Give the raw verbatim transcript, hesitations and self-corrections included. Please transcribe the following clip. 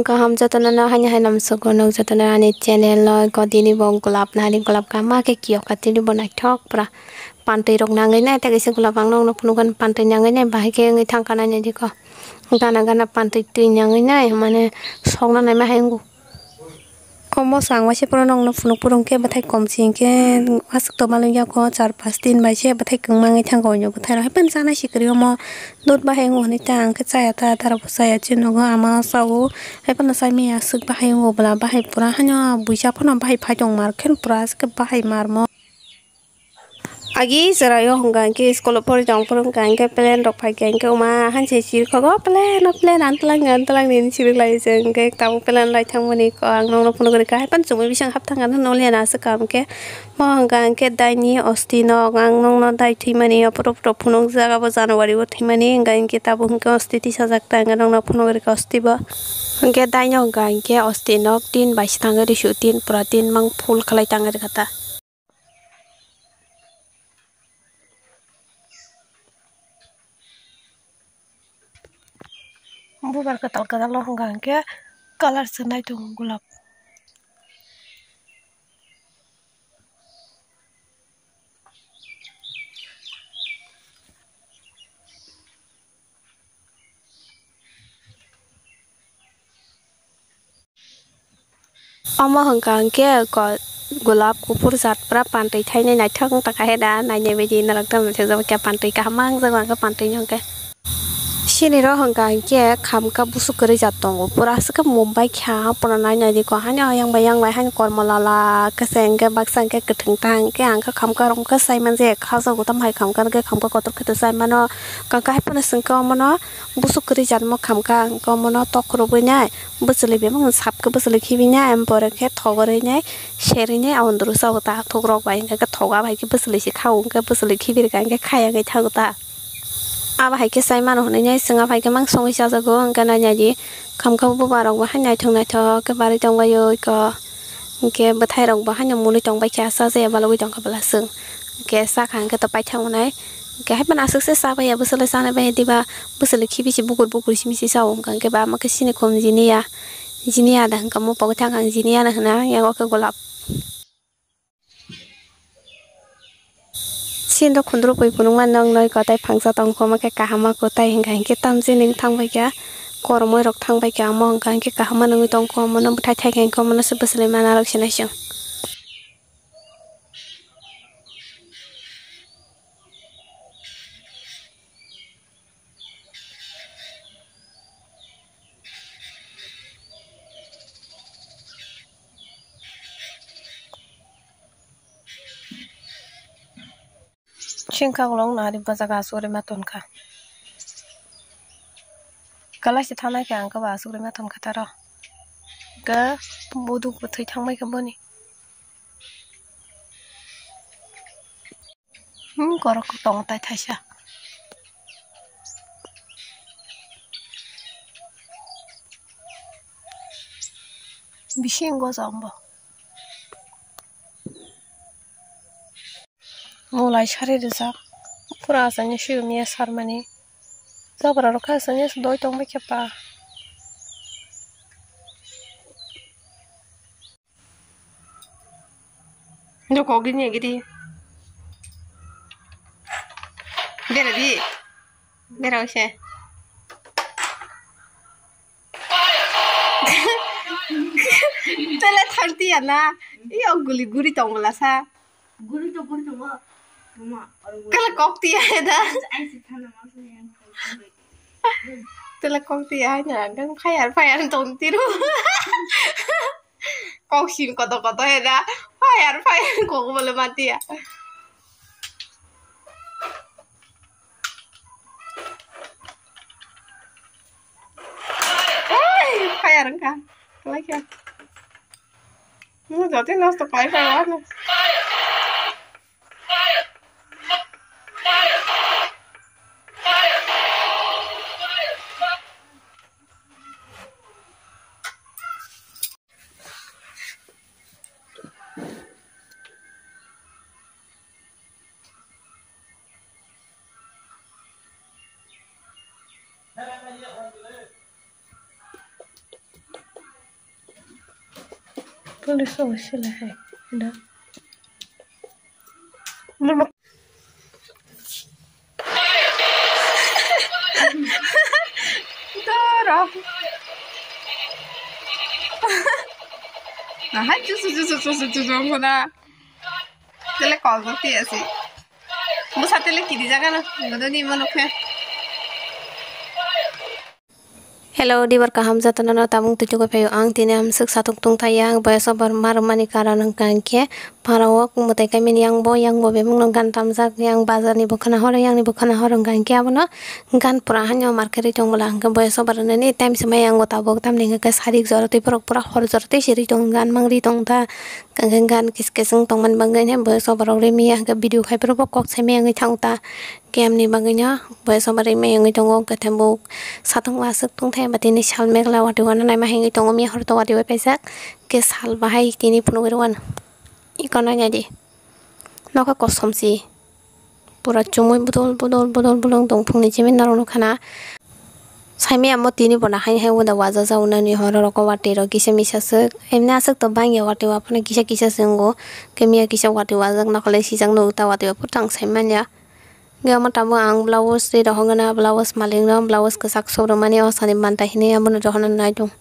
Kaham jotono no haino haino musugo nog jotono ani channel no godini bo golap nari golap kaham khe kiyok katini bo naithok pura pantwi rok nangwi nai tei kaisa golap ang nokno phunukgo pantwi nangwi nai bahai khe wngwi thangkha nai nai dikho gana gana pantwi twi nangwi nai mane sokna naima hai wngo. Omo chwng waisa phano nokno phunuk phuru hwnkhe bwthai kom si hwnkhe aswk tongma nukya kho char pas din bai se bwthai kwngma wngwi thangkha oino bwthai rok hai phano chanai si kwrwi omo dud bahai wngo hwnwi ta ang khe chaya ta dara bo chaya chini nogo ama chao hai phano chai maya aswk bahai wngo bwla bahai pura haino buisa phano bahai phai tong mar khe pura aswk bahai mar mo. Agi chwraio hwnkha hwnkhe school o pori tong phuru hwnkha hwnkhe plan rok phaikha hwnkhe wngma hanse sirkhogo plan o plan ang twlang ang twlang nini siriklaio chwng hwnkhe tabuk plan lai thangmani ang nokno phunukgwi rwkha haiphano chumui bising hapthang ano noliya na aswk kaham khe mo hwnkha hwnkhe daini osti nok ang nokno dai thwimani opor opor phunukjak abo January o thwimani hwnkha hwnkhe tabuk hwnkhe osti tisajak ta hwnkhe nokno phunukgwi rwkha osti bo hwnkhe daino hwnkha hwnkhe osti nok tin bai se tangwi rwsio tin pura tin mang full khlai tangwi rwkha ta. Bubar kwtal kwtal no hwnka hwnkhe colour se naitung golap. Omo hwnka hwnkhe ko-, golap kuphur jat pura pantwi thainai naithok wng tongkha he da, nainai baidi norok tamo thekjak khe pantwi kaham mangjak mangkha pantwi no hwnkhe. Sini ro hwnka hwnkhe khamkha busuk kwrwi jat tongo, pura aswk khe mumbai kha, pura nainai di ko haino yang bai yang bai haino kormo lala khe se hwnkhe baksa hwnkhe kwthwng ta hwnkhe ang khe khamkha rok khe sai manje kha jago tamo hai khamkha hwnkhe khamkha kotor khe to sai mano, kangkha hai phano swngkhe omono. Busuk kwrwi jat mo khamkha, hwnkhe omono tok khurubwi nai, bwchwlwi bemang sap khe bwchwlwi khibi nai, borok khe thogorwi nai, serwi nai, aboni doro chao ta, thokrok bai hwnkhe thogo, abo hai khe bwchwlwi se khao, hwnkhe bwchwlwi khibi rwkha, hwnkhe khaya wngwi thango ta. Abo hai khe chai mano hwnwi nai, chwng abo hai khe mang songwi chajago, hwnkhe nai nai di, khamkha buba rok bo hai naithok naithok khe barwi tongbaio iko. Hwnkhe bwthai rok bo haino mwnwi tong bai kha, cha jaya balugwi tong kha bwla chwng. Hwnkhe cha kha hwnkhe to paithak wngnai. Hwnkhe hai phano aswk se cha bai ya, bwswlwi chanai bai ya diba, bwswlwi khibi se bukur bukur simi se cha o, hwnkha hwnkhe ba ma khe sini khum jini ya. Jini ya da hwnkha mopogwi thang ang jini ya no hwna, yago khe golap. Sini do khundro pui phunukma noknoi kotai phangsa tongkho, omo khe kaham ma kotai hwnkha hwnkhe tamjini wng thangbai kha, kormoi rok thangbai kha, omo hwnkha hwnkhe kaham ma nungwi tongkho, omono bwthai thai kha hwnkhe omono se bwswlwi mana rok se naising. Singkha ulo wngna ari bwsaka asugurima tonkha. Kwlaisa thanai khe ang khe bo asugurima tonkha taro. Khe buduk bo thwi thangbai khe boni. Hmm, korok tongo tai thaisa. Bisingo jang bo. Mulai sari rijak. Pura asani siyum ya sarmani. Jabra rok khe asani doi tongbai khe pa. Nokok gini gidi. Bera di. Bera ose. Tele thang tiya na. Iyo guli guri tong la sa. Guri to guri to ma. Kala kok tiya da. Tele kok tiya na. Gang fire fire tong tiru. Kok sim koto koto he da. Fire fire kok bole matiya. Ei, fire wngkha. Kalai kha. Mo jote nosto kalai kha. Police o sila hai. Da. Doro. Aha, chusu, chusu, chusu, chusu, chusu, na. Tele kol ko ti asi. Musa tele kiri jaga na. Godo ni mano khe. Hello, dibar kaham jatana no tabung tujugo phaio ang tini hamswk satung tungthai yang boyas o bar marwmani karon hwnkha hwnkhe para o mwtai kaimani yang bo yang bo bebak no gan tamjak yang bazar ni bwkhana horo yang ni bwkhana horo hwnkha hwnkhe abono gan pura hanyo market ri tong bwla hwnkhe boyas o bar nani time se maya ang bo tabuk tamni hwnkhe sarik jora tei borok pura hor jora tei se ri tong gan mang ri tong ta hwnkhe gan kis kis wng tongmani bagwi hwnkhe boyas o borok ri maya hwnkhe video khai borok bo kok sai maya wngwi thang ta. Kemni bagwino boyas o barwi maya wngwi tongo, hwnkhe bo satung aswk tungthai ba tini sal megla watwi uanw naima hwnwi tongo, miya hor to watwi bai paijak, hwnkhe sal bahai tini phunugwi rw uanw. Iko nainadi nokha kosom si pura chumui bodol bodol bodol bolong tongphungni chimit norok nukha na. Saimaya mo tini bo nahai hai uda wajajak nani hororok o watwi rok kisa misa swk, emni aswk to bangya watwi aphano kisa kisa se wngo, hwnkhe miya kisa watwi wajak nokholai sijak nuk ta watwi aphuru tang saimanya. Hwnkhe omo tabuk ang blouse twi rohorgana, blouse malikno blouse kwchak sobrwmani o sani manta hinwi abono rohorna nai tongo.